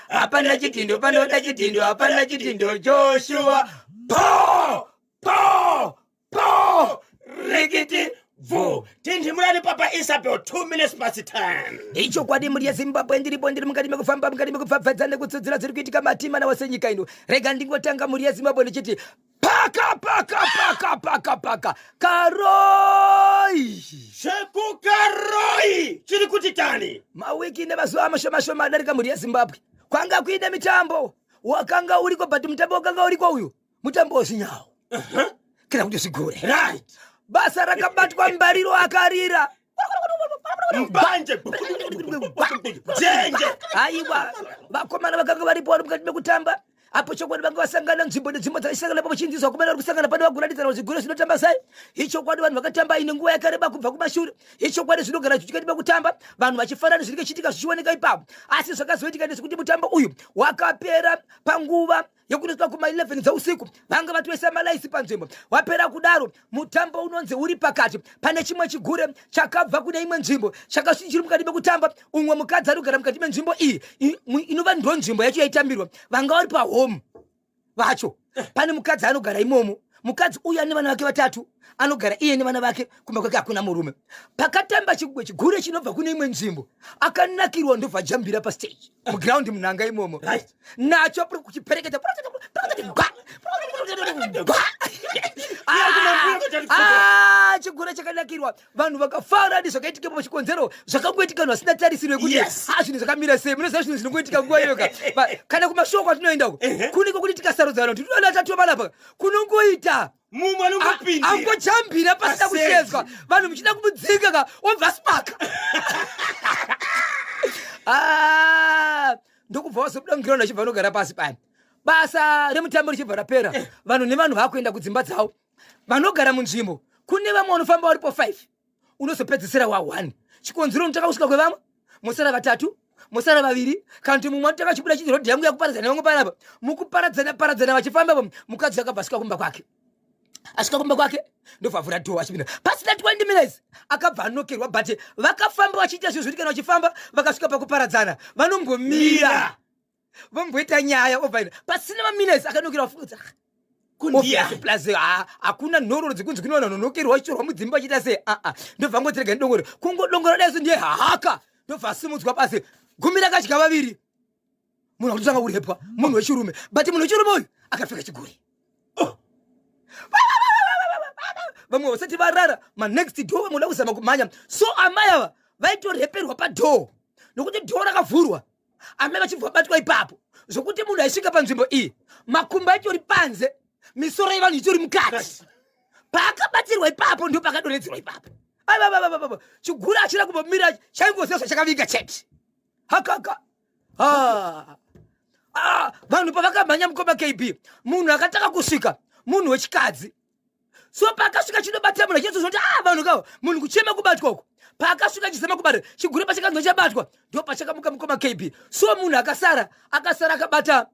Hapana chidhindo panoda chidhindo, hapana chidhindo. Joshua, po po po, rikiti bvu. Tindimurani Papa Isabel, 2 minutes past 10. Ichokwadi, mhuri yeZimbabwe, ndiripo, ndiri mukati mekufamba, mukati mekupfapfadza nekutsudzura dziri kuitika matima nawasenyika ino. Rega ndingotanga, mhuri yeZimbabwe, ndichiti paka paka paka paka paka Karoi. Zvekukaroi chiri kuti tani. Mawiki nemazuva mashoma shoma adarika, mhuri yeZimbabwe, kwanga kuine mitambo wakanga uriko, but mutambo wakanga uriko uyu mutambo wezvinyawo kana kuti zvigure. Basa rakabatwa, mbariro akarira. Mbanje jenje. Aiwa, vakomana vakanga varipo vari mukati mekutamba apo. Chokwadi vanga vasangana nzvimbo nenzvimbo dzakasangana pamachinzizwa. Vakomana vari kusangana pane vaguratidzana zvigure zvinotamba sai. Ichokwadi vanhu vakatamba ine nguva yakareba kubva kumashure. Ichokwadi zvinogara zvichikati mekutamba, vanhu vachifanana, zvinenge chiitika zvichioneka ipapo. Asi zvakazoitika ndezvekuti mutambo uyu wakapera panguva yekunosvika kuma11 dzeusiku. Vanga vatoisa malaisi panzvimbo. Wapera kudaro mutambo, unonzi uri pakati, pane chimwe chigure chakabva kune imwe nzvimbo chakasvika chiri mukati mekutamba. Umwe mukadzi ari kugara mukati menzvimbo iyi inova ndo nzvimbo yacho yaitambirwa. Vanga vari pahome vacho, pane mukadzi anogara imomo. Mukadzi uyu ane vana vake vatatu, anogara iye nevana vake kumba kwake, hakuna murume. Pakatamba chigure chinobva kune imwe nzvimbo, akanakirwa, ndobva jambira pastage, muground, munhanga imomo. Nacho kuchipereketa. Ah, chigure chakanakirwa, vanhu vakafara. Ndi zvakaitikepo pachikonzero zvakangoitika, vanhu vasina tarisiro yekuti ah, zvinhu zvakamira sei. Munoziva zvinhu zvinongoitika nguva iyoka. Kana kumashoko atinoenda uko, kunenge kuti tikasarudza vanhu kuti tinoda tatuwa panapa, kunongoita mumwe anongopindira. Angojambira pasina Pastage. kushedzwa, vanhu muchida kumudzinga ka, obva spaka. Ah, ndokubva wazobuda muground, achibva anogara pasi paya. Basa remutambo richibva rapera, vanhu nevanhu vakuenda kudzimba dzavo. Vanogara munzvimbo, kune vamwe vanofamba varipo 5, unozopedzisira wa1. Chikonzero, unotanga kusvika kwevamwe, mosara vatatu, mosara vaviri, kana kuti mumwe anotanga achibuda chinzi rodhi yangu yakuparadzana nevamwe panapa. Mukuparadzana paradzana vachifamba, mukadzi akabva asvika kumba kwake. Asvika kumba kwake, ndobva avhura door achipinda. Pasina 20 minutes akabva anokerwa. But vakafamba vachiita zvinhu zvekuti kana vachifamba vakasvika pakuparadzana, vanombomira, vomboita nyaya, obvaenda. Pasina maminutes akanokerwa. Fungudza Kundiya. plus hakuna nhororo dzekunzi kune vanhu vanonokerwa vachitorwa mudzimba vachiita sei. Aa, ndobva ngotirega ndidongore, kungodongora daiso ndiye haka, ndobva asimudzwa pasi, gumi rakadya vaviri. Munhu akutotanga kurepwa, munhu wechirume. But munhu wechirume uyu akapfeka chigure. Oh. Vamwe vasati varara manext door, vamwe voda kuzama kumhanya. So amai ava vaitoreperwa padoor, nokuti door rakavhurwa, amai vachibva vabatwa ipapo, zvokuti munhu aisvika panzvimbo iyi, makumbo aitori panze, misoro yevanhu itori mukati. Paakabatirwa ipapo, ndo pakadonhedzerwa ipapo. Aivavavavava, chigure achina kumbomira, chaingoziva zvachakavinga chete. Hakaka. Ah. Ah, vanhu pavakamhanya, mukoma KB, munhu akatanga kusvika munhu wechikadzi. So paakasvika chinobata munhu achinyatsozoti a vanhu kava munhu kuchema kubatwa uko. Paakasvika chizama kubata chigure, pachakanzwa chabatwa, ndo pachakamuka, mukoma KB. So munhu akasara, akasara akabata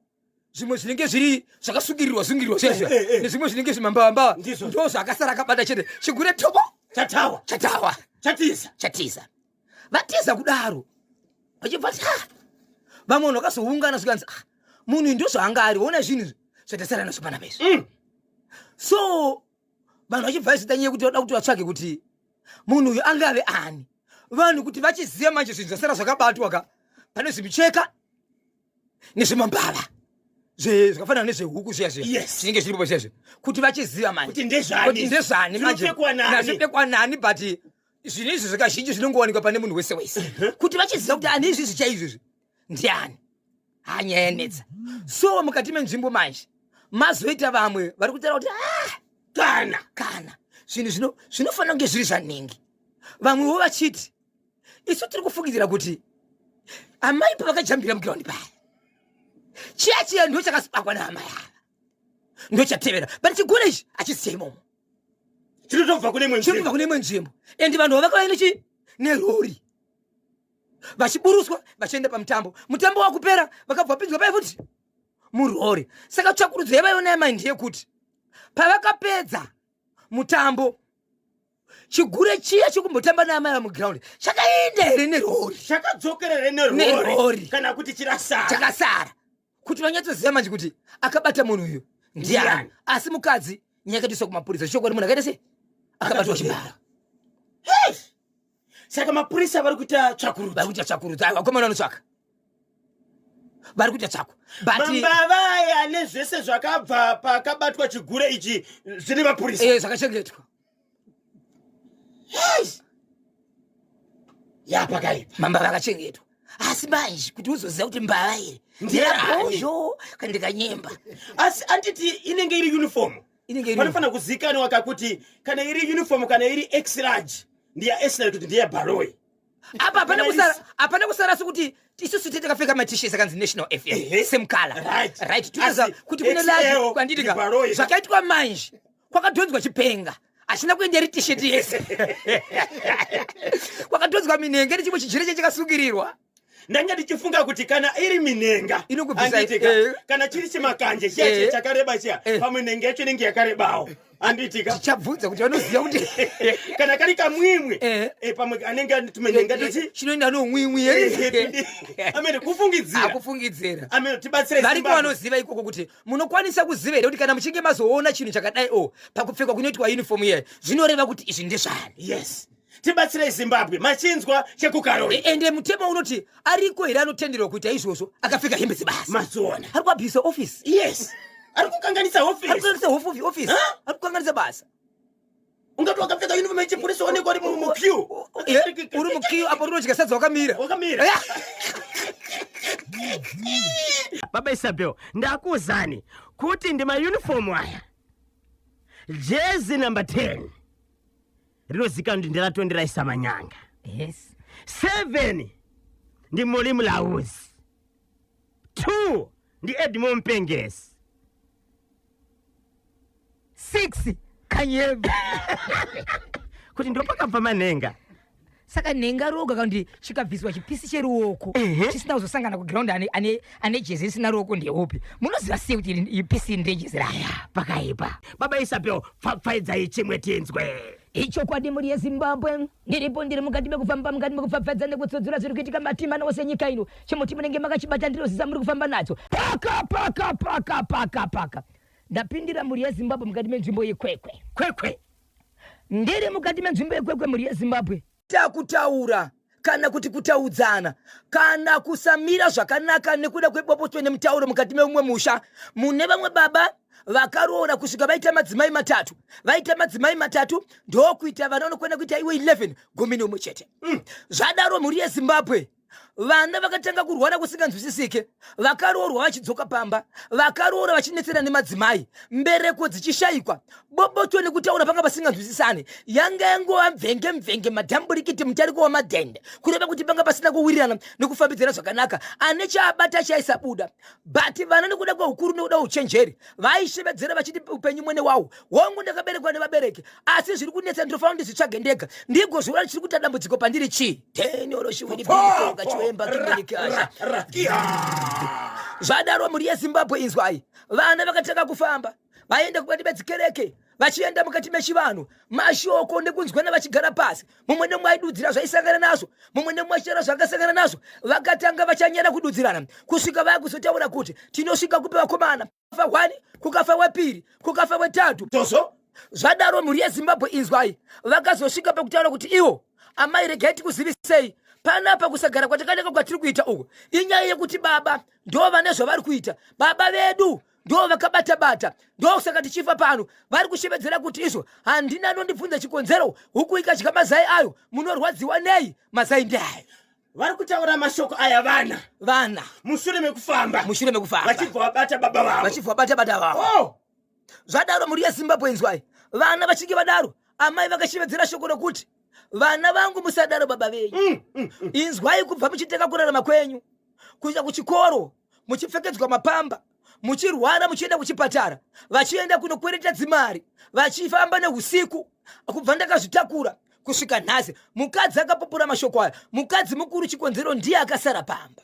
zvimwe zvinenge zviri zvakasungirirwa sungirirwa zvezvo nezvimwe zvinenge zvimambavambava. Ndizvo. Ndo zvaakasara akabata chete. Chigure tobo. Chatawa. Chatawa. Chatiza. Chatiza. Vatiza kudaro, vachibva ti ah, vamwe vanhu vakazoungana, zvikanzi ah, munhu uyu ndozvaanga ari. Ona zvinhu zvatasara nazvo panapa izvi. So vanhu vachibva vazoita nyaya yekuti vada kuti vatsvage kuti munhu uyu angave ani. Vanhu kuti vachiziva manje zvinhu zvasara zvakabatwa ka, pane zvimicheka nezvemambava zvakafanana nezvehuku zviya zviya zvinenge zviripo zviya zviya, kuti vachiziva manje Kuti ndezvani. Kuti ndezvani manje. Zvinopfekwa nani. Zvinopfekwa nani. But zvinhu izvi zvakazhinji zvinongowanikwa pane munhu wese wese, kuti vachiziva kuti ani izvizvi chaizvizvi ndiani. Hanyaya yanetsa. So mukati menzvimbo manje mazoita vamwe vari kutaura kuti ah, kana kana zvinhu zvino zvinofanira kunge zviri zvanhingi. Vamwewo vachiti isu tiri kufungidzira kuti amai pavakajambira muground paya, chiya chiya ndo chakasipakwa naamai ava, ndochatevera. But chigure ichi hachisiya imomo. Chinotobva kune imwe chinobva nzvimbo. Kune imwe nzvimbo. And vanhu vavakauya nechi nerori, vachiburuswa vachienda pamutambo. Mutambo wakupera, vakabva vapinzwa pai futi murori. Saka tsvakurudzo yavaiona yamai ndeyekuti pavakapedza mutambo, Chigure chiya chekumbotamba naamai vamuground chakaenda here nerori? Chakadzokera here nerori kana kuti chirasara? Chakasara. Kuti vanyatsoziva manje kuti akabata munhu uyu ndiani. Asi mukadzi nyaya yakatoiswa kumapurisa. Chokwadi munhu akaita sei? Akabatwa chibharo. Saka mapurisa vari kuita tsvakurudzo. Vari kuita tsvakurudzo. Aiwa, vakomana vanotsvaka. Vari kuita tsvako. Mambava aya nezvese zvakabva pakabatwa chigure ichi zvine mapurisa. Eh, zvakachengetwa. Ya, pakaipa. Mambava akachengetwa. Asi manje kuti uzoziva kuti mbava iri ndeyabhozho kana ndikanyemba. Asi anditi inenge iri uniform. Inenge iri panofanira kuzikanwa kakuti kana iri uniform kana iri x large ndiya s large kuti ndiya baroi. Apa hapana kusara, hapana kusara sekuti isusu tete takapfeka matisheti akanzi National FM same color. Right. Tinoziva kuti kune large kwandiri ka. Zvakaitwa manje kwakadhonzwa chipenga. Achina kuenda iri tisheti yese. Kwakadhonzwa minenge nechimwe chijire chakasungirirwa. Ndanga ndichifunga kuti kana iri minenga Inokubvisa, kana chiri chimakanje chiya chakareba chiya, pamwe nenga yacho inenge yakarebawo, anditika? Tichabvunza kuti vanoziva kuti kana kari kamwimwe, pamwe anenge tumenenga tuchi chinoenda nomwimwi. Amene kufungidzira. Akufungidzira. Amene tibatsire Variko vanoziva ikoko kuti munokwanisa kuziva here kuti kana muchinge mazoona chinhu chakadai o pakupfekwa kunoitwa uniform iyayo zvinoreva kuti izvi ndezvani? Yes, tibatsirei Zimbabwe, machinzwa chekukaroi. Ende mutemo unoti ariko here anotenderwa kuita izvozvo akapfeka hembe dzebasa? Mazoona. Ari kuabhisa office. Yes, ari kukanganisa office. Ari kukanganisa office. Huh? Ari kukanganisa basa. Ungati wakapfeka uniform yechipurisa onekwa uri muqueue. Uri muqueue apo rinodya sadza wakamira. Wakamira. Baba Isabel, ndakuzani kuti ndi mauniform aya. Jezi number 10 rinozikanwa kuti nderaTonderai Samanyanga. 7 ndi Molimu Lauzi, 2 ndi Edmond Mpengesi, 6 Kanyemba. Kuti ndopakabva manhenga. Saka nhenga roga kana kuti chikabviswa chipisi cheruoko chisina kuzosangana kuground, ane jezi risina ruoko ndeupi? Munoziva sei kuti ipisi ndejezi raya? Pakaipa. Baba Isabel, pfapfaidzai chimwe tinzwe. Ichokwadi mhuri yeZimbabwe, ndiripo, ndiri mukati mekufamba, mukati mekupfapfaidza nekutsudzura zviri kuitika matima ose enyika ino. Chimuti munenge makachibata, ndinozisa muri kufamba nacho. Paka paka paka paka paka ndapindira mhuri yeZimbabwe mukati menzvimbo yeKwekwe. Kwekwe. Ndiri mukati menzvimbo yeKwekwe mhuri yeZimbabwe. Takutaura kana kuti kutaudzana kana kusamira zvakanaka nekuda kwebopoto nemutauro mukati meumwe musha mune vamwe baba vakaroora kusvika vaita madzimai matatu, vaita madzimai matatu ndokuita vana vanokwana kuita iwe 11, 11 chete. Zvadaro mhuri yeZimbabwe, vana vakatanga kurwara kusinganzwisisike. Vakaroorwa vachidzoka pamba, vakaroora vachinetsera nemadzimai, mbereko dzichishayikwa, boboto nekutaura panga pasinganzwisisane. Yanga yangova mvenge mvenge, madhamburikiti, mutariko wamadhende, kureva kuti panga pasina kuwirirana nekufambidzana zvakanaka. Ane chaabata chaisabuda, but vana nekuda kweukuru nekuda uchenjeri vaishevedzera vachiti upenyu mwene wawo. Hongu, ndakaberekwa nevabereki, asi zviri kunetsa ndinofanira ndizvitsvage ndega ndigozviona chiri kuita dambudziko pandiri chii. Tenyoroshiwiriachiwemba. Zvadaro mhuri yeZimbabwe, inzwai, vana vakatanga kufamba vaenda kukati medzikereke, vachienda mukati mechivanhu, mashoko nekunzwana, vachigara pasi, mumwe nemumwe aidudzira zvaisangana nazvo, mumwe nemumwe achitaura zvaakasangana nazvo. Vakatanga vachanyara kududzirana kusvika vaya kuzotaura kuti tinosvika kupi vakomana. Fa 1 kukafa wepiri, kukafa wetatu. Tozo. Zvadaro mhuri yeZimbabwe, inzwai, vakazosvika pakutaura kuti iwo amai, regai tikuzivisei panapa kusagara kwatakanaka kwatiri kuita uku inyaya yekuti baba ndo vane zvavari kuita, baba vedu ndo vakabata-bata, ndosaka tichifa pano. Vari kushevedzera kuti izvo handina anondibvunza chikonzero, huku ikadya mazai ayo munorwadziwa nei? Mazai ndeayo. Vari kutaura mashoko aya vana. Vana. Mushure mekufamba. Mushure mekufamba. Vachibva vabata baba vavo. Vachibva vabata baba vavo. Oh! Zvadaro mhuri yeZimbabwe, inzwai, vana vachinge vadaro, amai vakashevedzera shoko rokuti vana vangu musadaro baba venyu. Inzwai, kubva muchitanga kurarama kwenyu kuenda kuchikoro, muchipfekedzwa mapamba, muchirwara muchienda kuchipatara, vachienda kunokwereta dzimari, vachifamba neusiku, kubva ndakazvitakura kusvika nhasi. Mukadzi akapupura mashoko aya, mukadzi mukuru, chikonzero ndiye akasara pamba.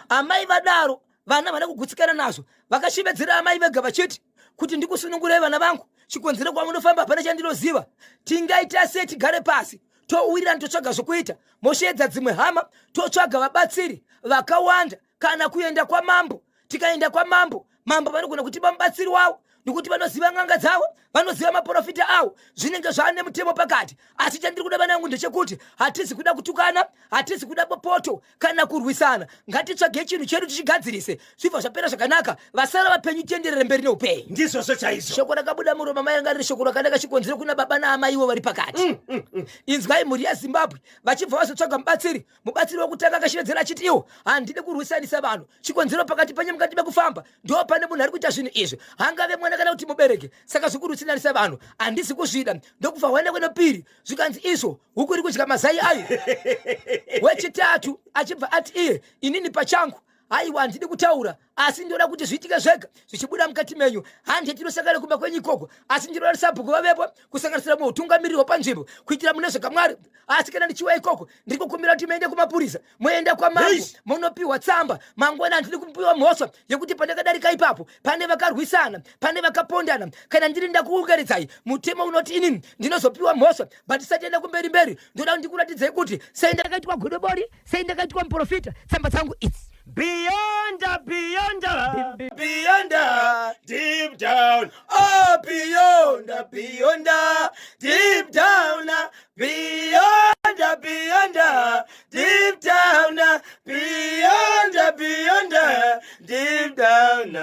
Amai vadaro, vana vana kugutsikana nazvo, vakashevedzera amai vega vachiti kuti ndikusunungurei vana vangu. Chikonzero kwamunofamba hapana chandinoziva. Tingaita sei tigare pasi towirirana totsvaga zvokuita, mosheedza dzimwe hama, totsvaga vabatsiri vakawanda, kana kuenda kwamambo. Tikaenda kwamambo, mambo vanogona kutipa mubatsiri wavo, nekuti vanoziva n'anga dzavo, vanoziva maprofita avo, zvinenge zvaane mutemo pakati. Asi chandiri kuda, vana vangu, ndechekuti hatisi kuda kutukana, hatisi kuda bopoto kana kurwisana. Ngatitsvage chinhu chedu tichigadzirise, zvibva zvapera zvakanaka, vasara vapenyu tienderere mberi neupenyu. Ndizvozvo chaizvo. Shoko rakabuda muromo mai ranga riri shoko rakanaka, chikonzero kuna baba naamai ivo vari pakati. Inzwai, mhuri yaZimbabwe, vachibva vazotsvaga mubatsiri. Mubatsiri wekutanga akashevedzera achiti, "Iwo handidi kurwisanisa vanhu. Chikonzero pakati penyu mukati mekufamba ndo pane munhu ari kuita zvinhu izvi, hangave mwana kana kuti mubereki. Saka zvekurwisanisa vanhu handisi kuzvida." Ndokubva waenda kwenopiri, zvikanzi izvo huku iri kudya mazai ayo. Wechitatu achibva ati iye, "Inini pachangu haiwa, handidi kutaura, asi ndoda kuti zviitike zvega zvichibuda mukati menyu. Hande tinosangana kumba kwenyu ikoko, asi ndinoda sabhuku vavepo, kusanganisira muutungamiriri hwepanzvimbo, kuitira mune zvakamwari. Asi kana ndichiuya ikoko, ndiri kukumbira kuti muende kumapurisa, moenda kwamambo, munopiwa tsamba. Mangwana handidi kupiwa mhosva yekuti pandakadarika ipapo pane vakarwisana, pane vakapondana. Kana ndiri ndakuunganidzai, mutemo unoti inini ndinozopiwa mhosva. But tisatienda kumberi mberi, ndoda ndikuratidzei kuti sei ndakaitwa godobori, sei ndakaitwa muprofita. Tsamba dzangu idzi." Beyond, beyond, beyond, deep down. Oh, beyond, beyond, deep down. Beyond, beyond, deep down. Beyond, beyond, deep down.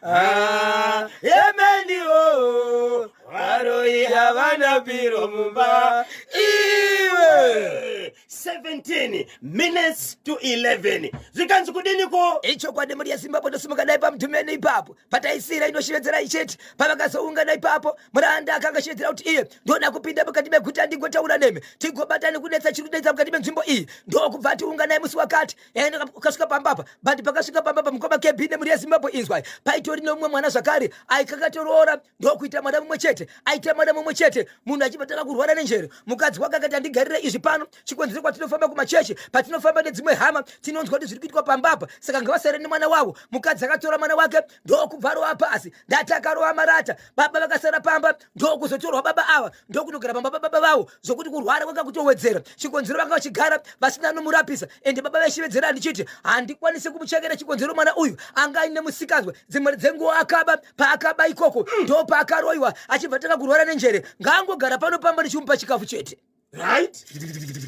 Ah, yemeni oh, varoi havana biro mumba iwe. 17 minutes to 11, zvikanzi kudiniko? Ichokwadi, mhuri yeZimbabwe, tosimuka dai pamudhumeni ipapo pataisira inoshevedzera ichiti pavakazoungana ipapo, muranda akanga ashevedzera kuti iye, "Ndoda kupinda mukati meguta ndingotaura nemi, tigobata nekunetsa chiri kunetsa mukati menzvimbo iyi." Ndokubva ati, "Unganai musi wakati." Ende kasvika pambapa, but pakasvika pambapa, mukoma KB nemhuri yeZimbabwe, inzwai, paitori nemumwe mwana zvakare aikakatoroora, ndokuita mwana mumwe chete. Aita mwana mumwe chete, munhu achibva tanga kurwara nenjere. Mukadzi wake akati, "Handigarire izvi pano. Chikonzero kwatinofamba kumachechi, patinofamba nedzimwe hama, tinonzwa kuti zviri kuitwa pambapa, saka ngavasare nemwana wavo." Mukadzi akatora mwana wake, ndokubva arova pasi. Ndati akarova marata, baba vakasara pamba. Ndokuzotorwa baba ava, ndokunogara pamba pababa vavo, zvokuti kurwara kwanga kutowedzera. Chikonzero vanga vachigara vasina nomurapisa. Ende baba vaishevedzera ndichiti, "Handikwanisi kumuchengeta. Chikonzero mwana uyu anga aine musikanzwa, dzimwe dzenguva akaba. Paakaba ikoko ndo paakaroyiwa, achibva tanga kurwara nenjere. Ngaangogara pano pamba ndichimupa chikafu chete." Right,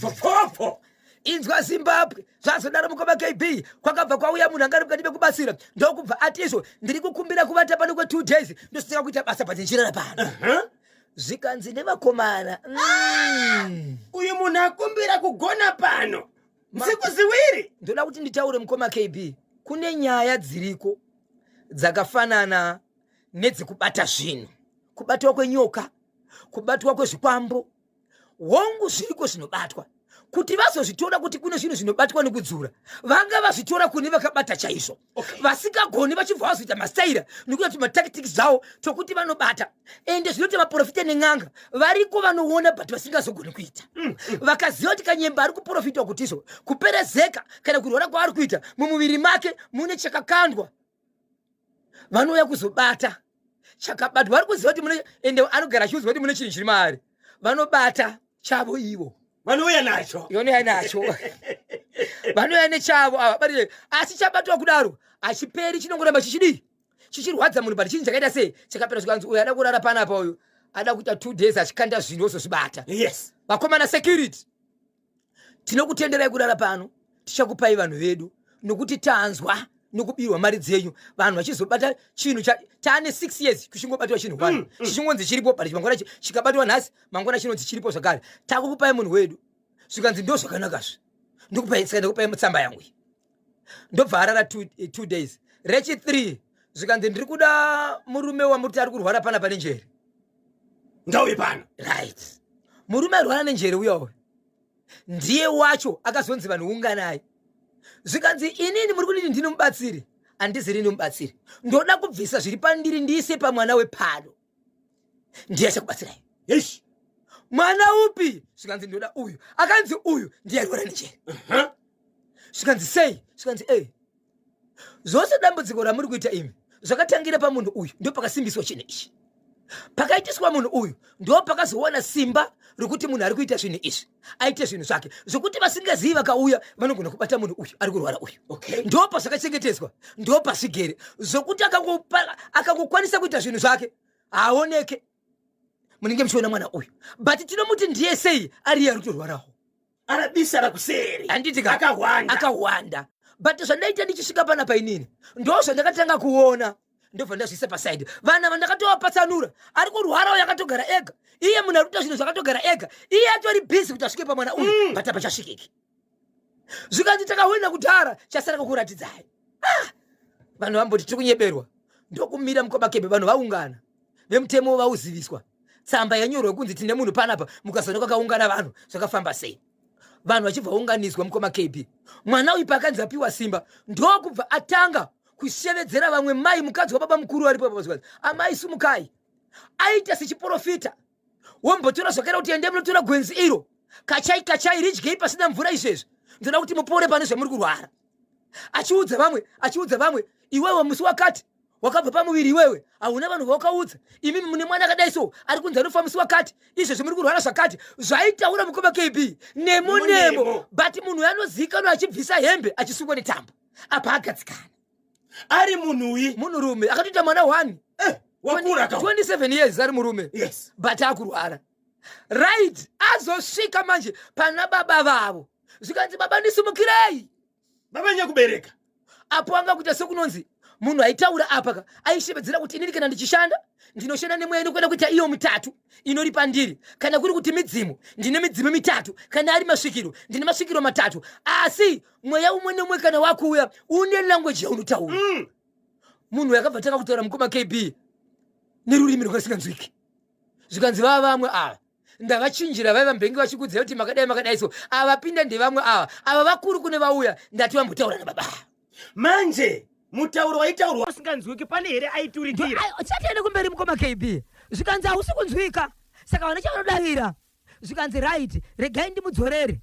popopo. Inzwa, Zimbabwe, zvazodaro, mukoma KB, kwakabva kwauya munhu anga ari mukati mekubatsira, ndokubva ati izvo, "Ndiri kukumbira kuvata pano kwe2 days, ndositanga kuita basa padzinjirara pano." Zvikanzi nevakomana, Uyu munhu akumbira kugona pano nsiku 2. Ndoda kuti nditaure, mukoma KB, kune nyaya dziriko dzakafanana nedzekubata zvinhu, kubatwa kwenyoka, kubatwa kwezvikwambo. Hongu, zviriko zvinobatwa. Kuti vazozvitora kuti kune zvinhu zvinobatwa nekudzura, vanga vazvitora kune vakabata chaizvo. Vasikagoni vachibva vazoita mastaira nekuti matactics zvavo tokuti vanobata. Ende zvinoti vaprofita nen'anga variko vanoona, but vasingazogoni kuita. Vakaziva kuti kanyemba ari kuprofitwa kuti izvo kuperezeka kana kurwara kwaari kuita mumuviri make mune chakakandwa, vanouya kuzobata chakabatwa. Vari kuziva kuti mune, ende anogara achiudzwa kuti mune chinhu chiri maari. Vanobata chavo ivo. Vanouya nacho. Vanouya nacho, vanouya nechavo ava batire. Asi chabatwa kudaro hachiperi, chinongoramba chichidii, chichirwadza munhu. But chinhu chakaita sei, chakapera. Zvikanzi uyu ada kurara panapa, uyu ada kuita 2 days achikanda zvinhu, ozozvibata. Vakomana, security, tinokutenderai kurara pano, tichakupai vanhu vedu, nokuti tanzwa nokubirwa mari dzenyu, vanhu vachizobata chinhu taane 6 years kuchingobatiwa chinhu one, chichingonzi chiripo, but mangwana chikabatwa nhasi, mangwana chinonzi chiripo zvakare. Takukupai munhu wedu. Zvikanzi ndo zvakanakazve, ndikupai. Saka ndikupai mutsamba yangu iyi. Ndobva arara 2 days. Rechi 3 zvikanzi, "Ndiri kuda murume wamuti ari kurwara panapa nenjere." Ngauye pano. Right, murume arwara nenjere uyawo ndiye wacho akazonzi vanhu unganai. Zvikanzi, "Inini muri kudini? Ndini mubatsiri? Handisi rini mubatsiri. Ndoda kubvisa zviri pandiri ndiise pamwana wepano, ndiye achakubatsirai." Eish. "Mwana upi?" Zvikanzi, "Ndoda uyu." Akanzi uyu ndiye arwara nenjere. Zvikanzi, "Sei?" Zvikanzi, "Ei, zvose dambudziko ramuri kuita imi zvakatangira pamunhu uyu, ndo pakasimbiswa chinhu ichi." Pakaitiswa munhu uyu ndo pakazowana simba rekuti munhu ari kuita zvinhu izvi aite zvinhu zvake zvokuti vasingazivi vakauya vanogona kubata munhu uyu ari kurwara uyu. Ndo pazvakachengetedzwa, ndo pazvigere zvokuti akangokwanisa kuita zvinhu zvake haaoneke. Munenge muchiona mwana uyu, but tinomuti ndiye sei ari iye ari kutorwarawo. Arabisa rakuseri. Handiti ka? Akahwanda. Akahwanda. But zvandaita ndichisvika panapa inini ndo zvandakatanga kuona, ndobva ndazviisa pasaidi. Vana vandakatovapatsanura, ari kurwarawo yakatogara ega, iye munhu ari kuita zvinhu zvakatogara ega, iye atori busy kuti asvike pamwana uyu. But hapachasvikiki. Zvikanzi takahwina kudhara, chasara kukuratidzai. Ah! Vanhu vamboti tiri kunyeberwa, ndokumira mukobakebe. Vanhu vaungana, vemutemo vauziviswa, tsamba yanyorwa kunzi tine munhu panapa. Mukazoona kwakaungana vanhu zvakafamba sei, vanhu vachibva unganiswa. Mukoma KB, mwana uyu pakanzi apiwa simba, ndokubva atanga kushevedzera vamwe mai, mukadzi wababa mukuru aripo pazvikanzi, "Amai, sumukai." Aita sechiprofita, wombotora zvakaita kuti, "Ende munotora gwenzi iro, kachai kachai, ridyei pasina mvura. Izvezvi ndoda kuti mupore pane zvamuri kurwara." Achiudza vamwe, achiudza vamwe, "Iwewe musi wakati wakabva pamuviri, iwewe hauna vanhu vawakaudza. Imimi mune mwana akadai so, ari kunzi anofa musi wakati, izvezvi muri kurwara zvakati." Zvaitaura mukoma KB nemo nemo. Nemo. But munhu anozivikanwa achibvisa hembe, achisungwa netambo apa agadzikana. Ari munhuyi? Munhurume akatoita mwana 1. Eh, wakura ka. 27 years ari murume. But akurwara, right? Azosvika manje pana baba vavo, zvikanzi, "Baba, ndisimukirei." Baba nyakubereka. Apo anga kuita sekunonzi munhu aitaura apa ka, aishevedzera kuti, "Inini kana ndichishanda, ndinoshanda nemweya inokwenda kuita iyo mitatu inori pandiri. Kana kuri kuti midzimu, ndine midzimu mitatu. Kana ari masvikiro, ndine masvikiro matatu. Asi mweya umwe nemumwe kana wakuuya une language yaunotaura." Munhu yakabva tanga kutaura, mukoma KB, nerurimi rwakasinganzwiki. Zvikanzi, "Vava vamwe ava ndavachinjira, vaiva mbenge vachikudzai kuti makadai makadai so, ava pinda ndevamwe ava, ava vakuru kune vauya, ndati vambotaura nababa." Manje mutauro waitaurwa usinganzwiki, pane here aiturikira? Chatiende kumberi, mukoma KB. Zvikanzi, "Hausi kunzwika." Saka vana chavanodavira, zvikanzi, "Right, regai ndimudzorere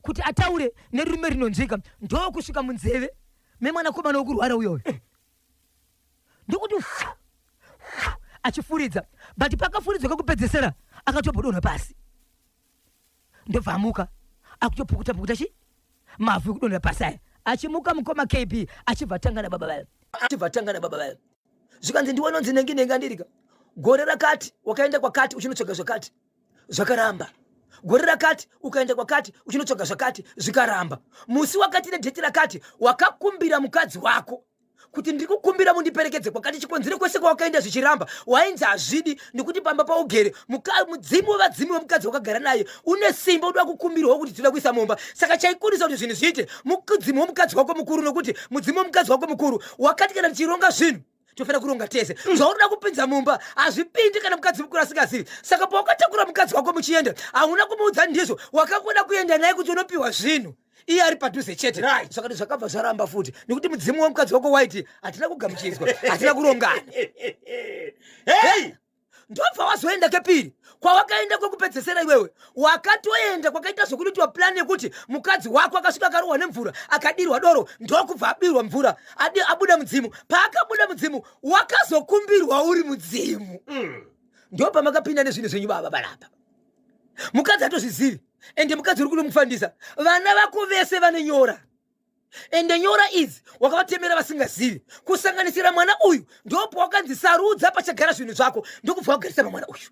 kuti ataure nerurimi rinonzwika." Ndokusvika munzeve memwanakomana wokurwara uyoyo, ndokuti fu, fu, achifuridza. But pakafuridzwa kekupedzesera akatobodonha pasi, ndobva amuka akutopukuta pukuta chi mavhu ekudonhera pasi aya. Achimuka, mukoma KB, achibva atanga nababa vayo, achibva atanga nababa vayo. Zvikanzi, "Ndiwanonzi nengi nengi andirika, gore rakati wakaenda kwakati uchinotsvaga zvakati, zvakaramba. Gore rakati ukaenda kwakati uchinotsvaga zvakati, zvikaramba. Musi wakati nedheti rakati wakakumbira mukadzi wako kuti ndiri kukumbira mundiperekedze kwakati. Chikonzero kwese kwawakaenda zvichiramba, wainzi hazvidi nekuti pamba paugere mudzimu wevadzimu wemukadzi wakagara naye une simba, unoda kukumbirwawo kuti tinoda kuisa mumba. Saka chaikurisa kuti zvinhu zviite mudzimu wemukadzi wako mukuru, nokuti mudzimu wemukadzi wako mukuru wakati kana tichironga zvinhu tofanira kuronga tese. Zvaunoda kupinza mumba hazvipindi kana mukadzi mukuru asingazivi. Saka pawakatakura mukadzi wako muchienda, hauna kumuudza ndizvo. Wakangoda kuenda naye kuti unopiwa zvinhu, iye ari padhuze chete." Zvakati zvakabva zvaramba futi nekuti mudzimu wemukadzi wako waiti hatina kugamuchidzwa, hatina kurongana. Hey! Ndobva wazoenda kepiri. Kwawakaenda kwekupedzesera iwewe wakatoenda kwakaita zvokunoitwa plan yekuti mukadzi wako akasvika akarohwa nemvura, akadirwa doro, ndokubva abirwa mvura, abuda mudzimu. Paakabuda mudzimu wakazokumbirwa uri mudzimu. Ndopamakapinda nezvinhu zvenyu baba balapa. Mukadzi atozvizivi, ende mukadzi uri kunomufandisa. Vana vako vese vane nyora, ende nyora idzi wakavatemera vasingazivi, kusanganisira mwana uyu. Ndopo wakanzi sarudza pachagara zvinhu zvako, ndokubva wagarisa pamwana uyu.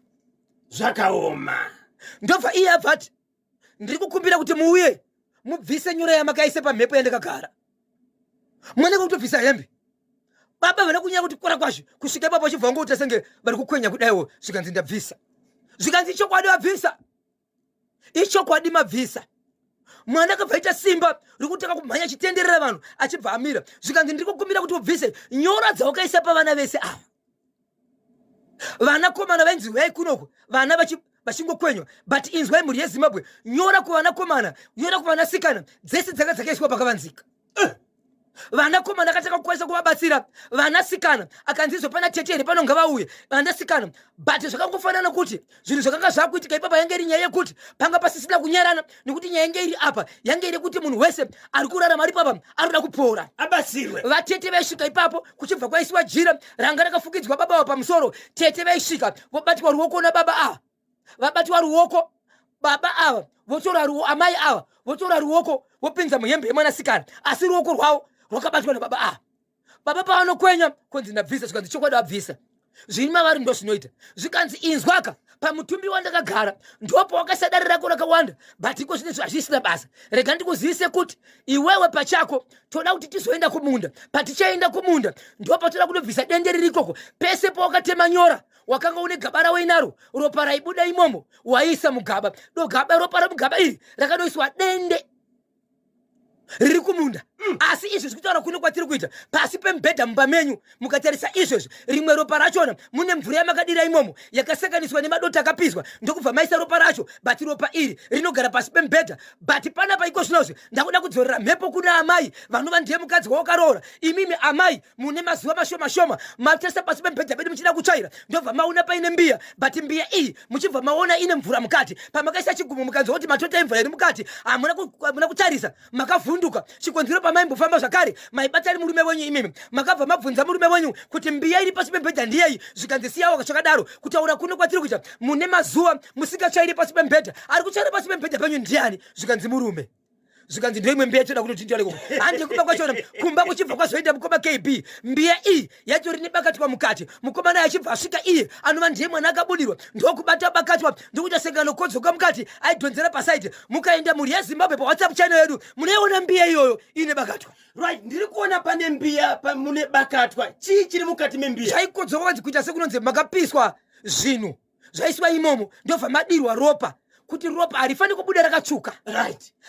Zvakaoma. Ndobva iye abva ati, "Ndiri kukumbira kuti muuye mubvise nyora yamakaise pamhepo yandakagara." Mwana kutobvisa hembe, baba vana kunyaya kuti kora kwazvo kusvika ipapo, vachibva vangoita senge vari kukwenya kudaiwo. Zvikanzi, "Ndabvisa." Zvikanzi, "Ichokwadi vabvisa? Ichokwadi mabvisa?" Mwana akabva aita simba rikutanga kumhanya achitenderera vanhu, achibva amira. Zvikanzi, "Ndiri kukumbira kuti ubvise nyora dzawakaisa pavana vese ava." Vanakomana vainzi uyai kunoko, vana vachingokwenywa. But inzwai, mhuri yeZimbabwe, nyora kuvanakomana, nyora kuvanasikana, dzese dzanga dzakaiswa pakavanzika. Vanakomana akatanga kukwanisa kuvabatsira, vanasikana akanzi izvo pana tete here pano ngavauye vanasikana. But zvakangofanana kuti zvinhu zvakanga zvakuitika ipapa yange iri nyaya yekuti panga pasisina kunyarana, nekuti nyaya yange iri apa yange iri kuti munhu wese ari kurarama ari papa ari kuda kupora abatsirwe. Vatete vaisvika ipapo kuchibva kwaisiwa jira ranga rakafukidzwa baba ava pamusoro. Tete vaisvika vobatwa ruoko nababa ava, vabatwa ruoko baba ava votora ruo, amai ava votora ruoko vopinza muhembe yemwanasikana, asi ruoko rwavo rwakabatwa nababa ava. Baba pavanokwenya kunzi ndabvisa, zvikanzi chokwadi vabvisa, zviri mavari ndo zvinoita. Zvikanzi inzwaka, pamutumbi wandakagara ndopo wakaisa dare rako rakawanda, but iko zvine hazvisina basa. Rega ndikuzivise kuti iwewe pachako toda kuti tizoenda kumunda. Patichaenda kumunda ndopa toda kunobvisa dende riri ikoko. Pese pawakatema nyora wakanga une gaba rawainaro, ropa raibuda imomo waiisa mugaba. Dogaba ropa romugaba iri rakanoiswa dende riri kumunda. Asi izvi zvekutaura kuno kwatiri kuita pasi pemubhedha mumba menyu, mukatarisa izvezvi rimwe ropa rachona mune mvura yamakadira imomo yakasanganiswa nemadota akapiswa, ndokubva maisa ropa racho, but ropa iri rinogara pasi pemubhedha. But panapa iko zvinozvi ndakuda kudzorera mhepo kuna amai vanova ndiye mukadzi wawakaroora. Imimi amai mune mazuva mashoma shoma matarisa pasi pemubhedha pedu muchida kutsvaira, ndobva maona paine mbiya, but mbiya iyi muchibva maona ine mvura mukati. Pamakaisa chigumo mukanzwa kuti matota emvura iri mukati, hamuna kutarisa, makavhunduka. Chikonzero pamaimbofamba zvakare maibata murume wenyu, imimi makabva mabvunza murume wenyu kuti mbiya iri pasi pemubhedha ndiyei, zvikanzi siyawo zvakadaro. Kutaura kuno kwatiri kuita mune mazuva musingatsvairi pasi pemubhedha. Ari kutsvaira pasi pemubhedha penyu ndiani? Zvikanzi murume. Zvikanzi ndoimwe mbiya toda kunotindiwa ikoko, handi kumba kwachona. Kumba kuchibva kwazoenda mukoma KB, mbiya iyi yatori nebakatwa mukati. Mukomana achibva asvika iye anova ndiye mwana akabudirwa, ndokubata bakatwa, ndokuita senganokodzoka mukati, aidhonzera pasaidi. Mukaenda mhuri yeZimbabwe paWhatsApp channel yedu munoiona mbiya iyoyo ine bakatwa. Right, ndiri kuona pane mbiya mune bakatwa. Chii chiri mukati membiya? Zvaikodzwa kwanzi kuita sekunonzi makapiswa zvinhu zvaiswa imomo, ndobva madirwa ropa, kuti ropa harifaniri kubuda rakatsvuka.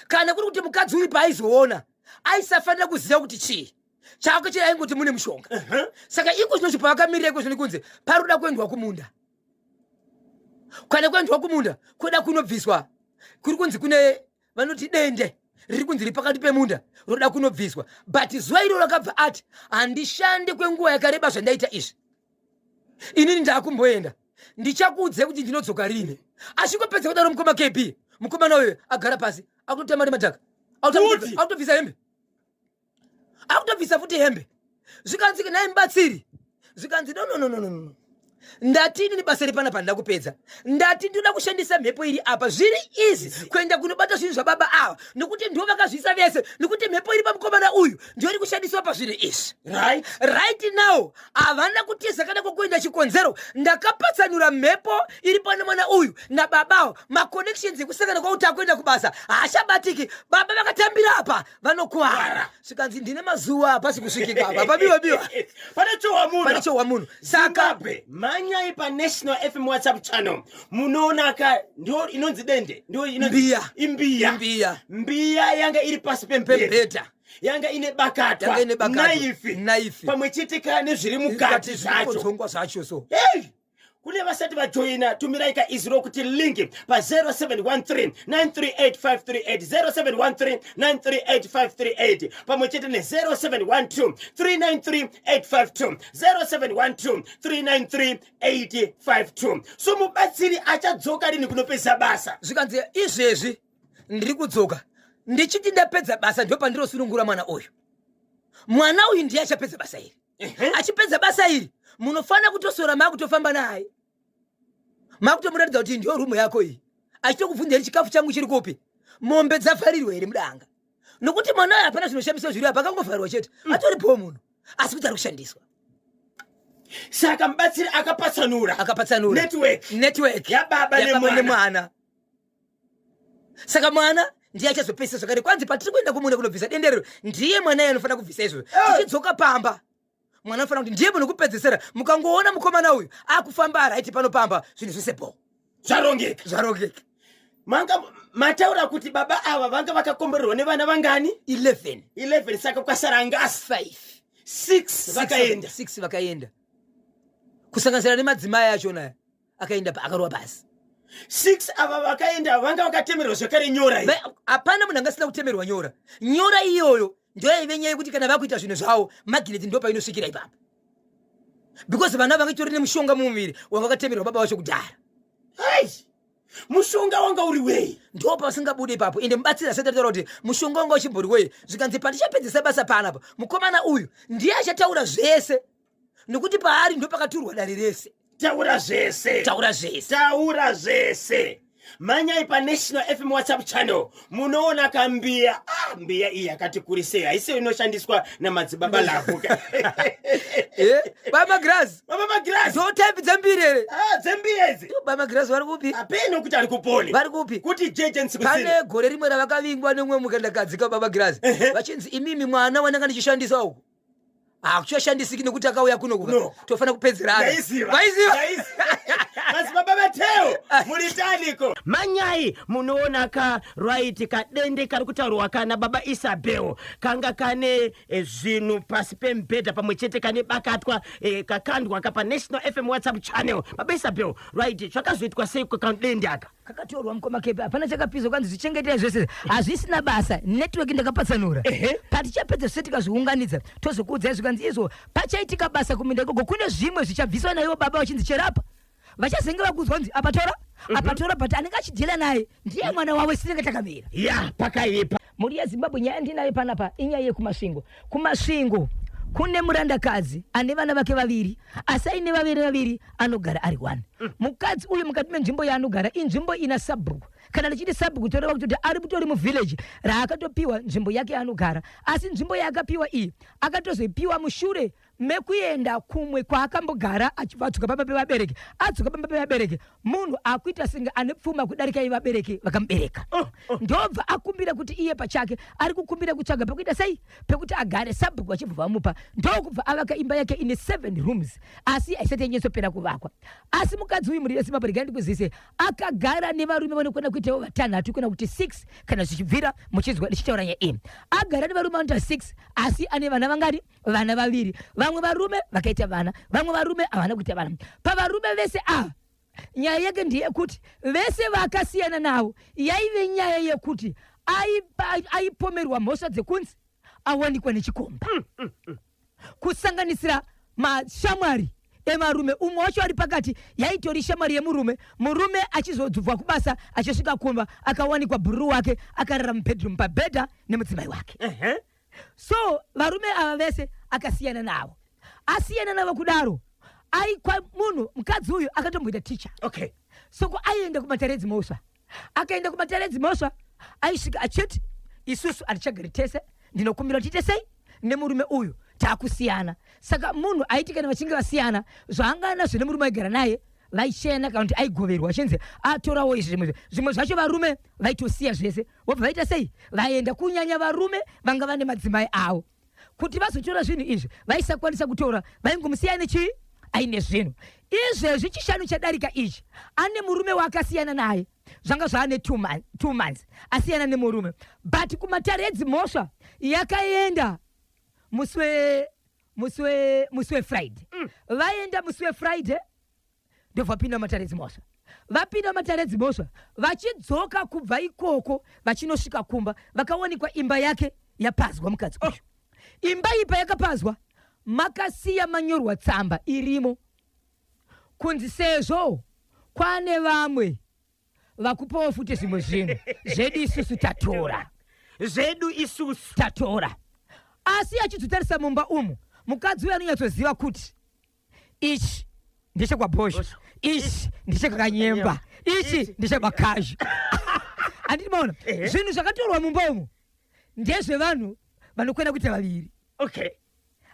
Kana kuri kuti mukadzi uyu paaizoona aisafanira kuziva kuti chii chako chiri, aingoti mune mushonga. Saka iko zvino pavakamirira iko zvino kunze paroda kuendwa kumunda. Kana kuendwa kumunda kuda kunobviswa, kuri kunzi kune vanoti dende riri kunzi riri pakati pemunda roda kunobviswa. But zuva iro rakabva ati handishande kwenguva yakareba zvandaita izvi, inini ndaakumboenda, ndichakuudzai kuti ndinodzoka rini. Achingopedza kudaro mukoma KB, mukomana uyo agara pasi akutotamba nemadhaka, akutobvisa hembe, akutobvisa futi hembe. Zvikanzi nhai mubatsiri, zvikanzi no, no, no, no, no, ndati inini basa ripana pandida kupedza, ndati ndinoda kushandisa mhepo iri apa, zviri izi kuenda kunobata zvinhu zvababa ava, nekuti ndo vakazviisa vese, nekuti mhepo iri pamukomana uyu ndio iri kushandiswa pazvinhu izvi. Right now havana kutiza kana kwokuenda. Chikonzero ndakapatsanura mhepo iri pane mwana uyu nababawo, maconnections ekusangana kwakuti akuenda kubasa haachabatiki. Baba vakatambira apa vanokwara. Zvikanzi ndine mazuva hapasi kusvikika apa, pabiwa biwa. Pane chowa munhu. Pane chowa munhu, saka Zimbabwe, mhanyai paNational FM WhatsApp channel, munoona ka ndio inonzi dende, ndio inonzi Mbiya. Imbiya. Imbiya. Mbiya yanga iri pasi pemubhedha. Pemubhedha. Yanga ine bakatwa. Yanga ine bakatwa. Naifi. Naifi. Pamwe chete ka nezviri mukati zvacho. Zvinodzongwa zvacho so. Hey! Kune vasati vajoina, tumirai ka izwi rokuti link pa0713 938538, 0713 938538, pamwe chete ne0712 393852, 0712 393852. So mubatsiri achadzoka rini kunopedza basa? Zvikanzi izvezvi ndiri kudzoka ndichiti ndapedza basa ndo pandinosunungura mwana uyu. Mwana uyu ndiye achapedza basa iri. Achipedza basa iri munofanira kutosora maakutofamba naye, makutomuratidza kuti ndiyo rumu yako iyi, achitokubvunza here chikafu changu chiri kupi, mombe dzavharirwa here mudanga, nokuti mwana uyu hapana zvinoshamisa zviri apa, akangovharirwa chete, atoripowo munhu, asi kuti ari kushandiswa. Saka mubatsiri akapatsanura Akapatsanura network network yababa yababa nemwana. Nemwana. Saka mwana ndiye achazopedzisa zvakare. Kwanzi patiri kuenda kumunda kunobvisa denderero, ndiye mwana iye anofanira kubvisa izvozvo. Tichidzoka pamba mwana anofanira kuti ndiye munhu kupedzesera. Mukangoona mukomana uyu akufamba araiti pano pamba, zvinhu zvese bho. Zvarongeka. Zvarongeka. Manga mataura kuti baba ava vanga vakakomborerwa nevana vangani? 11. 11. Saka kwasara ngasi? 5. 6 vakaenda. 6 vakaenda, kusanganisira nemadzimai achona akaenda akarova pasi. 6 ava vakaenda vanga vakatemerwa zvakare nyora iyi? Hapana munhu anga asina kutemerwa nyora. Nyora iyoyo. Ndoyaive nyaya yekuti kana vakuita zvinhu zvavo, magineti ndo painosvikira ipapo, because vana vanga itori nemushonga mumuviri wanga wakatemerwa baba vacho kudhara. Hai, mushonga wanga uri wei? Ndo pasingabude ipapo. Ende mubatsiri asati ataura kuti mushonga wanga uchimbori wei, zvikanzi pandichapedzesa basa panapa, mukomana uyu ndiye achataura zvese, nokuti paari ndo pakaturwa dare rese. Taura zvese. Taura zvese. Taura zvese. Manyai paNational FM WhatsApp channel, munoona kambiya. Ah, mbiya iyi yakati kurisei, haisiyo inoshandiswa namadzibaba Lavuka. Eh, baba Grass. Baba Magirazi. Ndo type dzembiri here? Ah, dzembiya idzi. Baba Grass vari kupi? Apeno kuti ari kuponi. Vari kupi? Kuti jejensi. Pane gore rimwe ravakavingwa nemumwe mukandakadzi kababa Grass, vachinzi, "Imimi, mwana wandanga ndichishandisa uku hakuchashandisiki nekuti akauya kuno kuka." No. Tofanira kupedzerana. Ndaiziva. Vaiziva. Madzibaba Mateo, muri taniko? Manyai munoona ka right kadende kari kutaurwa kana baba Isabel kanga kane zvinhu pasi pemubhedha pamwe chete kane bakatwa kakandwa ka paNational FM WhatsApp channel. Baba Isabel, right, zvakazoitwa sei kakadende aka? Kakatorwa, mukoma Kepe, hapana chakapiswa. Kwanzi zvichengetei zvese, hazvisina basa, network ndakapatsanura. Patichapedza zvese tikazviunganidza, tozokuudzai. Zvikanzi izvo pachaitika basa kuminda ikoko, kune zvimwe zvichabviswa naivo baba vachinzi cherapa, vachazenge vakuudzwa kunzi apa tora, apa tora, but anenge achidhila naye ndiye mwana wavo, sinenge takamira. Ya, pakaipa. Mhuri yeZimbabwe, nyaya ndinayo panapa inyaya yekuMasvingo. KuMasvingo kune murandakadzi ane vana vake vaviri, asi aine vaviri vaviri anogara ari one. Mukadzi uyu, mukati menzvimbo yaanogara, inzvimbo ina sabhuku. Kana ndichiti sabhuku, toreva kuti ari mutori muvillage raakatopiwa nzvimbo yake yaanogara, asi nzvimbo yaakapiwa iyi akatozoipiwa mushure mekuenda kumwe kwaakambogara achibva adzoka pamba pevabereki. Adzoka pamba pevabereki, munhu akuita senge ane pfuma kudarika ivabereki vakamubereka. Ndobva akumbira kuti iye pachake ari kukumbira kutsvaga pekuita sei, pekuti agare. Sabhuku vachibva vamupa, ndokubva avaka imba yake ine seven rooms, asi haisati yanyatsopera kuvakwa. Asi mukadzi uyu, mhuri yeZimbabwe, regai ndikuzivise, akagara nevarume vanokwana kuitawo vatanhatu kana kuti 6 kana zvichibvira. Muchinzwa ndichitaura nyaya iyi, agara nevarume vanoita 6, asi ane vana vangani? Vana vaviri. Vamwe varume vakaita vana, vamwe varume havana kuita vana. Pavarume vese ava, nyaya yake ndeyekuti vese vaakasiyana navo yaive nyaya yekuti aipomerwa mhosva dzekunzi awanikwa nechikomba, kusanganisira mashamwari evarume. Umwe wacho ari pakati yaitori shamwari yemurume. Murume achizodzubva kubasa, achisvika kumba, akawanikwa bhururu wake akarara mubedroom pabhedha nemudzimai wake. So varume ava vese akasiyana navo. Asiyana navo kudaro, aikwa munhu mukadzi uyu akatomboita ticha. Soko aienda kumatare edzimhosva. Akaenda kumatare edzimhosva, aisvika achiti, "Isusu hatichagari tese, ndinokumbira tiite sei nemurume uyu, taakusiyana." Saka munhu aiti kana vachinge vasiyana, zvaanga anazvo nemurume aigara naye vaichena, kana kuti aigoverwa achinzi atorawo izvi, zvimwe zvacho varume vaitosiya zvese, vobva vaita sei, vaenda. Kunyanya varume vanga vane madzimai avo, kuti vazotora zvinhu izvi vaisakwanisa kutora, vaingomusiya nechii, aine zvinhu. Izvezvi Chishanu chadarika ichi, ane murume waakasiyana naye, zvanga zvaane 2 months asiyana nemurume, but kumatare edzimhosva yakaenda musi weFriday. Vaenda musi weFriday, ndobva vapinda mumatare edzimhosva. Vapinda mumatare edzimhosva, vachidzoka kubva ikoko, vachinosvika kumba, vakawanikwa imba yake yapazwa. Mukadzi uyu, imba iyi payakapazwa, makasiya manyorwa tsamba irimo kunzi sezvo kwane vamwe vakupawo futi zvimwe zvinhu zvedu, isusu tatora. Zvedu isusu. Tatora. Asi achizotarisa mumba umu, mukadzi uyu anonyatsoziva kuti ichi ndechekwaBhosho, ichi ndechekakanyemba, ichi ndechebakazhi. Handiti maona? Zvinhu zvakatorwa mumba umu ndezvevanhu vanokwenda kuita vaviri.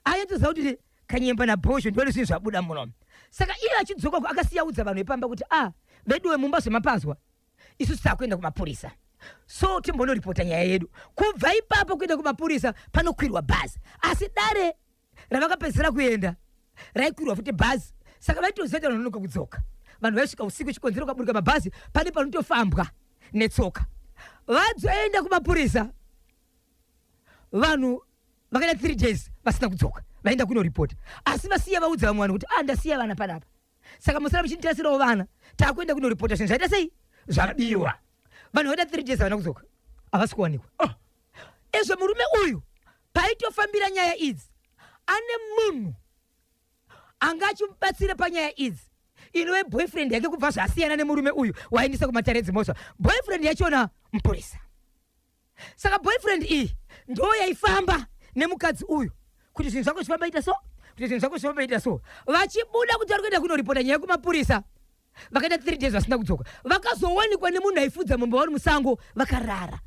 Ayatoziva kuti Kanyemba naBhosho ndivane zvinhu zvabuda muno. Saka iye achidzoka akasiya udza vanhu vepamba kuti, "A veduwe, mumba zvemapazwa, isusu takuenda kumapurisa, so timbonoripota nyaya yedu." Kubva ipapo kuenda kumapurisa panokwirwa bhazi, asi dare ravakapedzisira kuenda raikwirwa futi bhazi, saka vaitoziva kuti vanononoka kudzoka. Vanhu vaisvika usiku, chikonzero kaburuka mabhazi pane panotofambwa netsoka. Vadzoenda kumapurisa, vanhu vakaita 3 days vasina kudzoka. Vaenda kunoripota, asi vasiya vaudza vamwe vanhu kuti, "Ah, ndasiya vana panapa, saka musara muchinditasirawo vana, taakuenda kunoripota zvinhu zvaita sei, zvabiwa." Vanhu vaita 3 days havana kudzoka, havasi kuwanikwa. Oh. Ezvo murume uyu Paitofambira nyaya idzi, ane munhu anga achimubatsira panyaya idzi inove boyfriend yake kubva zvasiyana nemurume uyu waendesa kumatare edzimhosva. Boyfriend yachona mupurisa. Saka boyfriend iyi ndo yaifamba nemukadzi uyu kuti zvinhu zvako zvifamba ita so, kuti zvinhu zvako zvifamba ita so. Vachibuda kuti vari kuenda kunoripota nyaya kumapurisa, vakaita 3 days vasina kudzoka. Vakazowanikwa nemunhu aifudza mombe vari musango vakarara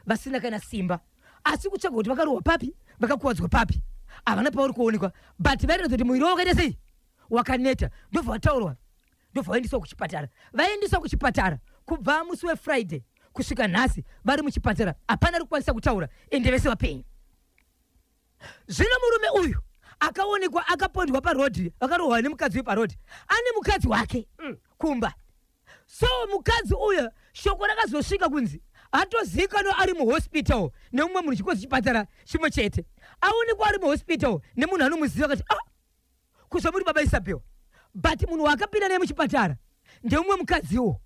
vasina kana simba, asi kutsvaga kuti vakarohwa papi, vakakuwadzwa papi, havana pavari kuonekwa, but vairatidza kuti muviri wavo wakaita sei, wakaneta. Ndobva vataurwa, ndobva vaendeswa kuchipatara. Vaendeswa kuchipatara kubva musi weFriday kusvika nhasi vari muchipatara, hapana ari kukwanisa kutaura, ende vese vapenyu. Zvino murume uyu akaonekwa akapondwa parodhi, akarohwa nemukadzi uyu parodhi, ane mukadzi wake kumba. So mukadzi uyu shoko rakazosvika kunzi atozivikanwa ari muhospital nemumwe munhu, chikozi chipatara chimwe chete, aonekwa ari muhospital nemunhu anomuziva, akati ah, kuzva muri baba Isabel, but munhu waakapinda naye muchipatara ndeumwe mukadziwo.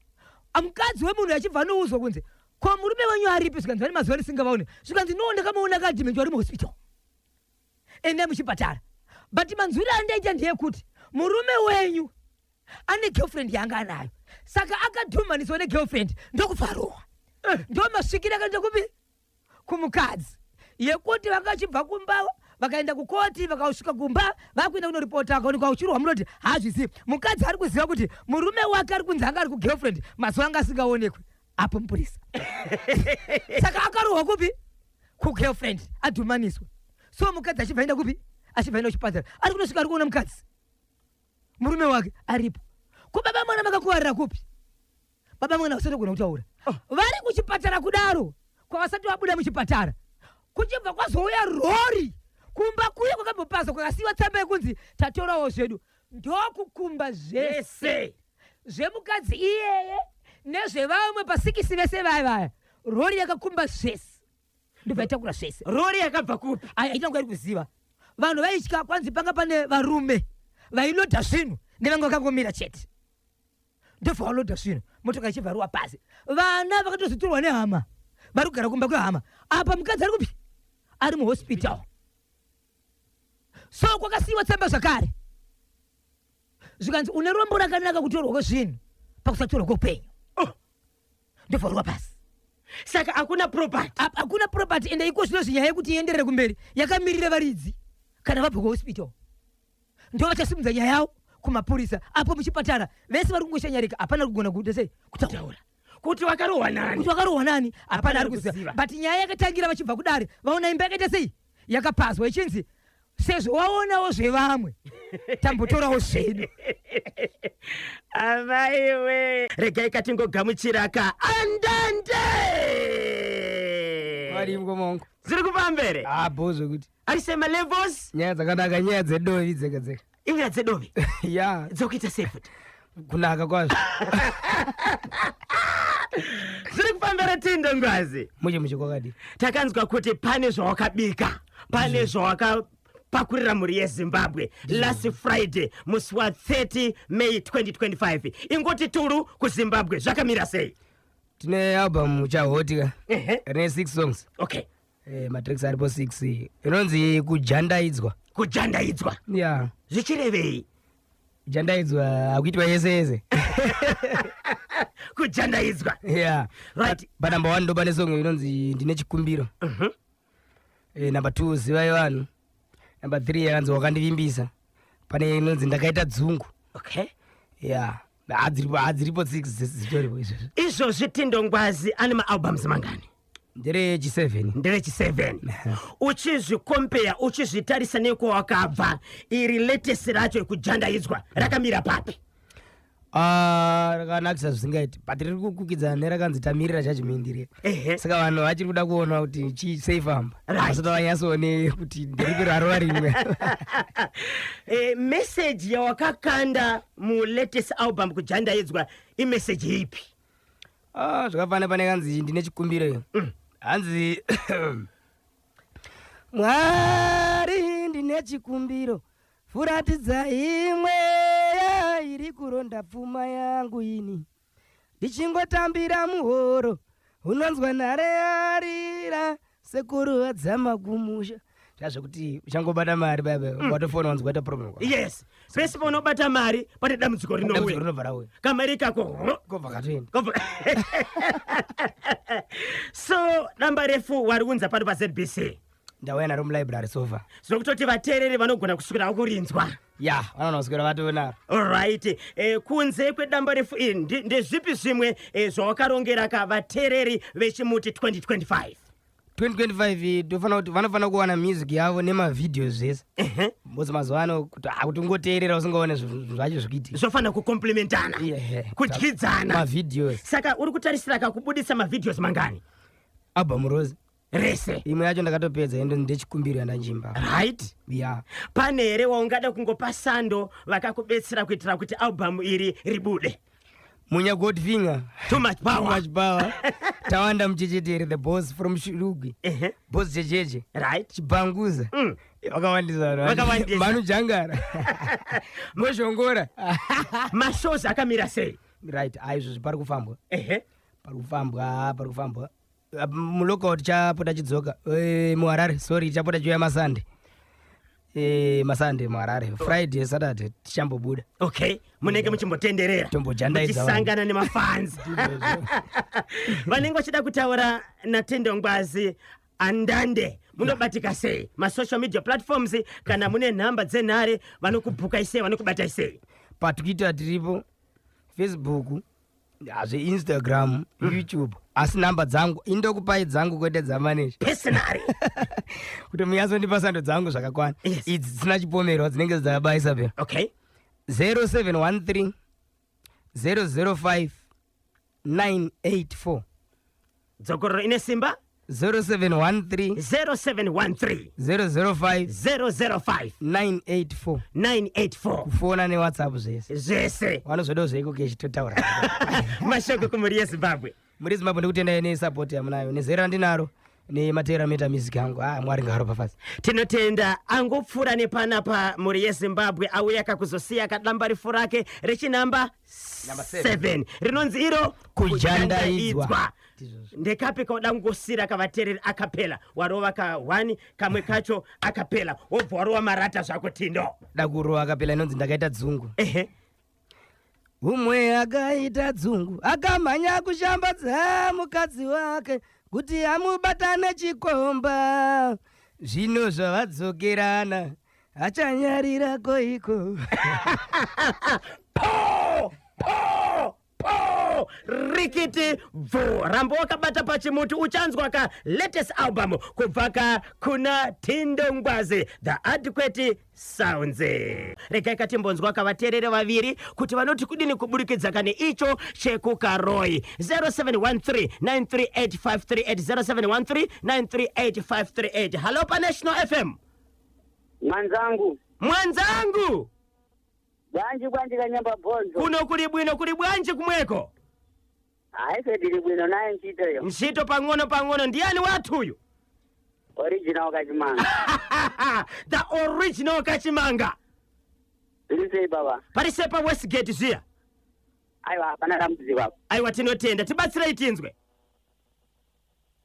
Mukadzi wemunhu achibva anoudzwa kunzi ko murume wenyu aripi, zvikanzi vane mazuva ndisingavaone, zvikanzi no, ndakamuona akaadhimitwa ari muhospital, endai muchipatara. But manzwiro andaita ndeyekuti murume wenyu ane girlfriend yaanga anayo, saka akadhumaniswa negirlfriend ndokubva arohwa. Ndo masvikiro akaita kupi kumukadzi yekuti vanga vachibva kumba vakaenda kukoti, vakasvika kumba vakuenda kunoripota, akaonekwa uchirwa munoti haazvizivi. Mukadzi ari kuziva kuti murume wake ari kunzi anga ari kugirlfriend mazuva anga asingaonekwi apo mupurisa. Saka akarohwa kupi? Kugirlfriend, adhumaniswa. So mukadzi achibva aenda kupi? Achibva aenda kuchipatara, ari kunosvika ari kuona mukadzi, murume wake aripo. Ko baba mwana makakuvarira kupi? Baba mwana vasatogona kutaura. Vari kuchipatara kudaro, kwavasati vabuda muchipatara, kuchibva kwazouya rori kumba kuye kwakambopazwa, kwakasiyiwa tsamba yekunzi tatorawo zvedu, ndokukumba zvese zvemukadzi iyeye nezvevamwe pasikisi vese vaya vaya. Rori yakakumba zvese, ndobva yatakura zvese. Rori yakabva kupi? Haina kunga iri kuziva. Vanhu vaitya, kwanzi panga pane varume vailodha zvinhu nevanga vakangomira chete, ndobva valodha zvinhu, motoka ichibva ruwa pasi. Vana vakatozotorwa nehama, vari kugara kumba kwehama. Apa mukadzi ari kupi? Ari muhospital. So kwakasiyiwa tsamba zvakare, zvikanzi une rombo rakanaka kutorwa kwezvinhu pakusatorwa kweupenyu. Ndobva ruwa pasi. Saka hakuna property. Hakuna property. Ende iko zvino zvinyaya yekuti ienderere kumberi yakamirira varidzi kana vabva kuhospital, ndo vachasimudza nyaya yavo kumapurisa. Apo muchipatara vese vari kungoshanyarika, hapana ari kugona kuita sei, kutaura kuti wakarohwa nani, kuti wakarohwa nani, hapana ari kuziva. But nyaya yakatangira vachibva kudare, vaona imba yakaita sei, yakapazwa, ichinzi sezvo waonawo zvevamwe tambotorawo zvedu. Amaiwe, regai katingogamuchira ka andande. Vari mkomongo. Zviri kufambere? Ah, bho zvekuti. Ari sema levels? Nyaya dzakanaka, nyaya dzedovi dzega dzega. Inyaya dzedovi? Ya. Dzokuita sei futi? Kunaka kwazvo. Zviri kufambira Tindo Ngwazi. Mushe mushe, kwakadi. Takanzwa kuti pane zvawakabika, pane zvawakapakurira mhuri yeZimbabwe last Friday musi wa 30 May 2025. Ingoti turu kuZimbabwe zvakamira sei? Tine album chahoti ka. Rine 6 songs. Matracks aripo 6. Inonzi Kujandaidzwa. Kujandaidzwa. Ya. Zvichirevei? Kujandaidzwa hakuitwa yese yese. Kujandaidzwa. Ya. Right. Pa number 1 ndo pane song inonzi Ndine Chikumbiro. Number 2 Zivai Vanhu. Number 3 yakanzi Wakandivimbisa. Pane inonzi Ndakaita Dzungu. Ya. Hadziripo 6 dzitoripo izvozvo. Izvozvi Tindo Ngwazi ane maalbums mangani? Nderechi 7. Nderechi 7. Uchizvikompeya, uchizvitarisa nekwawakabva, iri latest racho Kujandaidzwa rakamira papi? Rakanakisa zvisingaiti, but riri kukukidzana nerakanzi Tamirira Judgment riya. Saka vanhu vachiri kuda kuona kuti chii sei famba. Vasati vanyatsoone kuti nderipi rarova rimwe. Message yawakakanda mulatest album Kujandaidzwa imessage ipi? Zvakafanana pane kanzi Ndine Chikumbiro iyo. Hanzi Mwari ndine chikumbiro, furatidza imweya iri kuronda pfuma yangu ini, ndichingotambira muhoro unonzwa nhare yarira sekuru vadzama kumusha. Zviya zvekuti uchangobata mari baya baya, watofona wanzi waita problem. Yes, pese paunobata mari pane dambudziko. Dambudziko rinouya. Rinobva rauya. Kamari kako Kobva katoenda. So damba refu wariunza pano paZBC? Ndauya naro mulibrary so far. Zvokutoti vateereri vanogona kusvikira vakurinzwa. Ya, vanoona kuswera vatonaro. Alright, kunze kwedamba refu iri, ndezvipi zvimwe zvawakarongera ka vateereri vechimuti 2025? 2025 tofanira kuti vanofanira kuwana music yavo nemavideos zvese, because mazuva ano kuti kuti ungoteerera usingaone zvinhu zvacho zvikuitika. Zvofanira kucomplementana. Kudyidzana. Mavideos. Saka uri kutarisira ka kubudisa mavideos mangani? Album rose. Rese. Imwe yacho ndakatopedza, endo ndechikumbiro yandanjimba. Ya. Pane here waungada kungopa sando vakakubetsera kuitira kuti album iri ribude? Munya Godfinger. Too much Too power. much power. Tawanda Muchecheteri, the boss from Shurugwi. Boss Jejeje. Chibanguza. Vakawandisa vanhu. Vakawandisa. Manu Jangara, Moshongora. Mashows akamira sei? Right, aizvozvi pari kufambwa. Pari kufambwa, pari kufambwa. Mulocal tichapota chidzoka. Muharare, sorry, tichapota chiuya masande. Masande muHarare, Friday, Saturday tichambobuda. Okay, munenge muchimbotenderera. Tombojandaidza vanhu. Muchisangana nemafans vanenge vachida kutaura naTindo Ngwazi Andande. Munobatika sei masocial media platforms, kana mune nhamba dzenhare, vanokubhukai sei, vanokubatai sei? PaTwitter tiripo, Facebook, zveInstagram, YouTube, asi nhamba dzangu indokupai dzangu kwete dzamaneja. Personally. Kuti munyatsondipa sando dzangu zvakakwana. Idzi dzisina chipomerwa, dzinenge dzakabaisa pera. 0713 005 984. Dzokororo ine simba. 0713 0713 005 005 984. 984. Kufona neWhatsApp zvese. Zvese. Vanozodawo zveiko kechi, totaura. Mashoko kumhuri yeZimbabwe. Muri Zimbabwe, ndikutendai nesupport yamunayo nezera randinaro nemateera meta music yangu. Ah, Mwari ngaaropafadze. Tinotenda. Angopfuura nepanapa, mhuri yeZimbabwe, auya kakuzosiya kadamba refu rake rechinamba 7 rinonzi iro Kujandaidzwa. Kujandaidzwa. Ndekapi kauda kungosira kavateereri acapella? Warova ka 1, kamwe kacho acapella, wobva warova marata zvako, Tindo. Dakurova acapella inonzi Ndakaita Dzungu. Umwe akaita dzungu akamhanya kushambadza mukadzi wake kuti amubatane chikomba. Zvino zvavadzokerana, achanyarira koiko? Po po po, rikiti bvu. Ramba wakabata pachimuti, uchanzwa ka latest album kubva ka kuna Tindo Ngwazi, the Adequate Sounds. Regai katimbonzwa kavateereri vaviri kuti vanoti kudini kuburikidza kane icho chekukaroi. 0713 938 0713 938. Hallo paNational FM. Mwanzangu. Mwanzangu. Bwanji, bwanji kanyamba bonzo? Kuno kuli bwino, kuli bwanji kumweko? Hayi, tili bwino naye ntchitoyo. Ntchito pang'ono pang'ono. Ndiyani wathuyu? Original Kachimanga. The original Kachimanga. Tili sei, baba? Parise pa Westgate zviya. Aiwa, hapana dambudziko apo. Aiwa, tinotenda, tibatsirei tinzwe.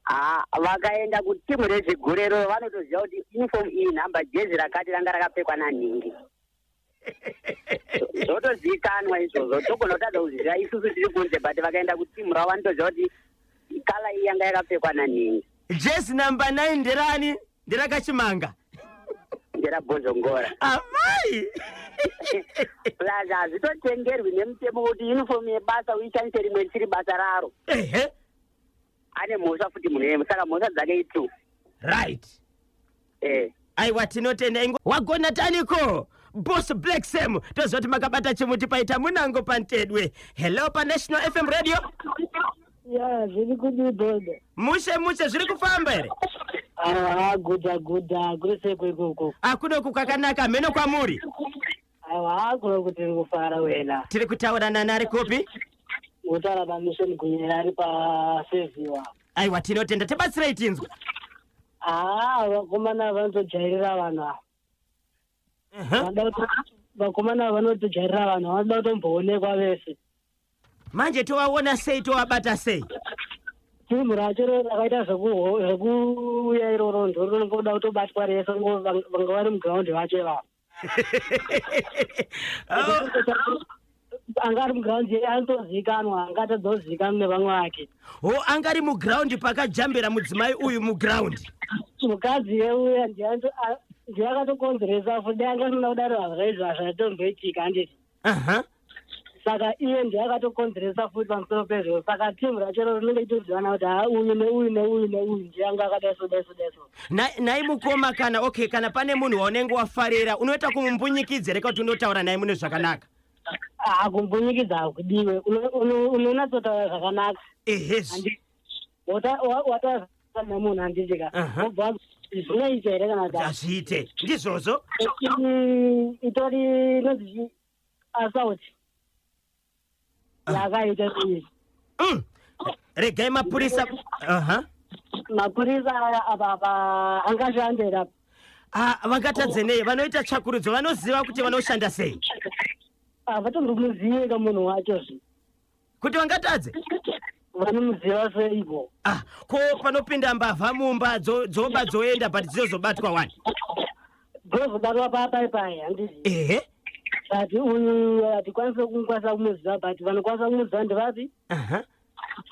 Ah, vakaenda kutimu rezvigurero vanotoziva kuti uniform iyi, nhamba jezi rakati ranga rakapfekwa nanhingi, zvotozivikanwa izvozvo. Togona kutadza kuzviziva isusu tiri kunze, but vakaenda kutimu ravo vanotoziva kuti colour iyi yanga yakapfekwa nanhingi. Jezi namba 9 nderani? NderaKachimanga? NderaBhozhongora. Amai. Plus hazvitotengerwi nemutemo kuti uniform yebasa uishandise rimwe risiri basa raro. Ane mhosva futi munhu iyemo, saka mhosva dzake itu. Aiwa, tinotenda. Ingo wagona taniko, Boss Black Sam. Toziva kuti makabata chimuti paita munango pantedwe. Hello paNational FM Radio. Ya, zviri kudii, bhoda? Mushe mushe, zviri kufamba here? Aiwa, gudha gudha, kuri seko ikoko? Akunoku kwakanaka, mheno kwamuri. Aiwa, kuno kuti tiri kufara wena. Tiri kutaura nani, ari kupi? Kutaura naMission Gunyera ari paSeviwa. Aiwa, tinotenda, tibatsirei tinzwe. Haa, vakomana vanotojairira vanhu ava. Vakomana vanotojairira vanhu, vanoda kutomboonekwa vese. Manje tovaona sei, tovabata sei? Timu racho rakaita zvekuuya iroro ndorinongoda kutobatwa rese vanga vari mugraundi vacho ivavo. Anga ari mugraundi anotozivikanwa anga atadza kuzivikanwa nevamwe vake. Ho anga ari mugraundi pakajambira mudzimai uyu mugraundi. Mukadzi yeuya ndiye akatokonzeresa futi dai anga asina kudaro hazvaizvo hazvaitomboitika handiti. Aha. Saka iye ndiye akatokonzeresa futi pamusoro pezvo saka timu racho ro rinenge richitozivana kuti haa uyu neuyu neuyu neuyu ndiye anga akadai so dai so dai so. Nhai mukoma kana okay kana pane munhu waunenge wafarira unoita kumumbunyikidza here kuti unotaura naye mune zvakanaka? Haa kumbunyikidza hakudiwe unonatsotaura zvakanaka. Ehezvi. Wataura nemunhu handiti ka wobva zvinoita here kana kuti hazviite ndizvozvo. Itori inonzi assault yakaita iyi. Regai mapurisa aha. Mapurisa aya apa apa angashandira apa. Ah, vangatadze nei vanoita tsvakurudzo vanoziva kuti vanoshanda sei. Havatombomuzive ka munhu wacho zve. Kuti vangatadze? Vanomuziva seiko? Ah, ko panopinda mbavha mumba dzoba dzoenda but dzizozobatwa wani? Dzozobatwa papai pai handiti? Ehe. But uyu hatikwanise kumukwanisa kumuziva but vanokwanisa kumuziva ndevapi? Aha.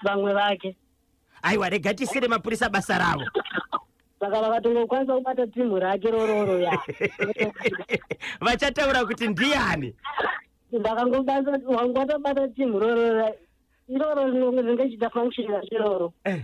Vamwe vake. Aiwa rega tisire mapurisa basa ravo. Saka vakatongokwanisa kubata timu rake rororo ya. Vachataura kuti ndiyani? Vakangobata timu rororo iroro rinenge richida function racho iroro. Eh.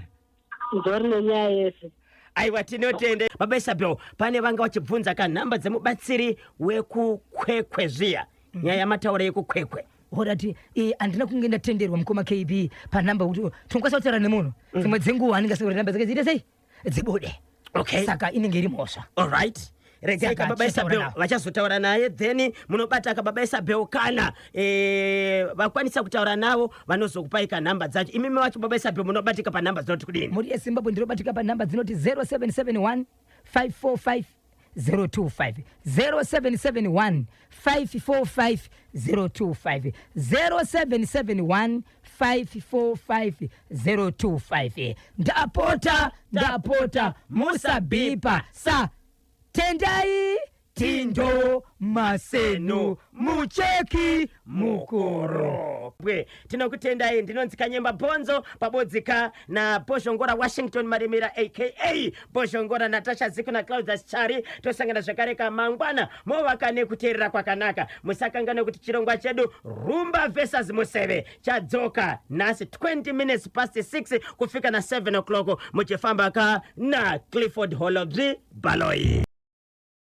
Ndori nenyaya yese. Aiwa tinotende baba Isabel pane vanga vachibvunza ka nhamba dzemubatsiri wekukwekwe zviya nyaya yamataura yekukwekwe. Orati eh, handina kunge ndatenderwa mukoma KB panhamba kuti tinokwanisa kutaura nemunhu dzimwe dzenguva anenge asingori nhamba dzake dziite sei dzibude. Okay. Saka inenge iri mhosva. Alright. Regai ka baba Isabel vachazotaura naye then munobata ka baba Isabel kana eh, vakwanisa kutaura navo vanozokupai ka nhamba dzacho. Imimi vacho baba Isabel munobatika panhamba dzinoti kudini? Mhuri yeZimbabwe ndinobatika panhamba dzinoti 0771 545 025 0771 545 025 0771 545 025 ndapota ndapota musabhipa sa tendai tindo maseno mucheki mukuru Bwe, tinokutendai ndinonzi kanyemba bhonzo pabodzika na bhozhongora washington maremera aka bhozhongora natasha ziku naclaudius chari tosangana zvakare kamangwana movaka nekuteerera kwakanaka musakanganwe kuti chirongwa chedu rumba versus museve chadzoka nhasi 20 minutes past 6 kufika na 7 o'clock muchifamba ka na clifford holobyi baloyi.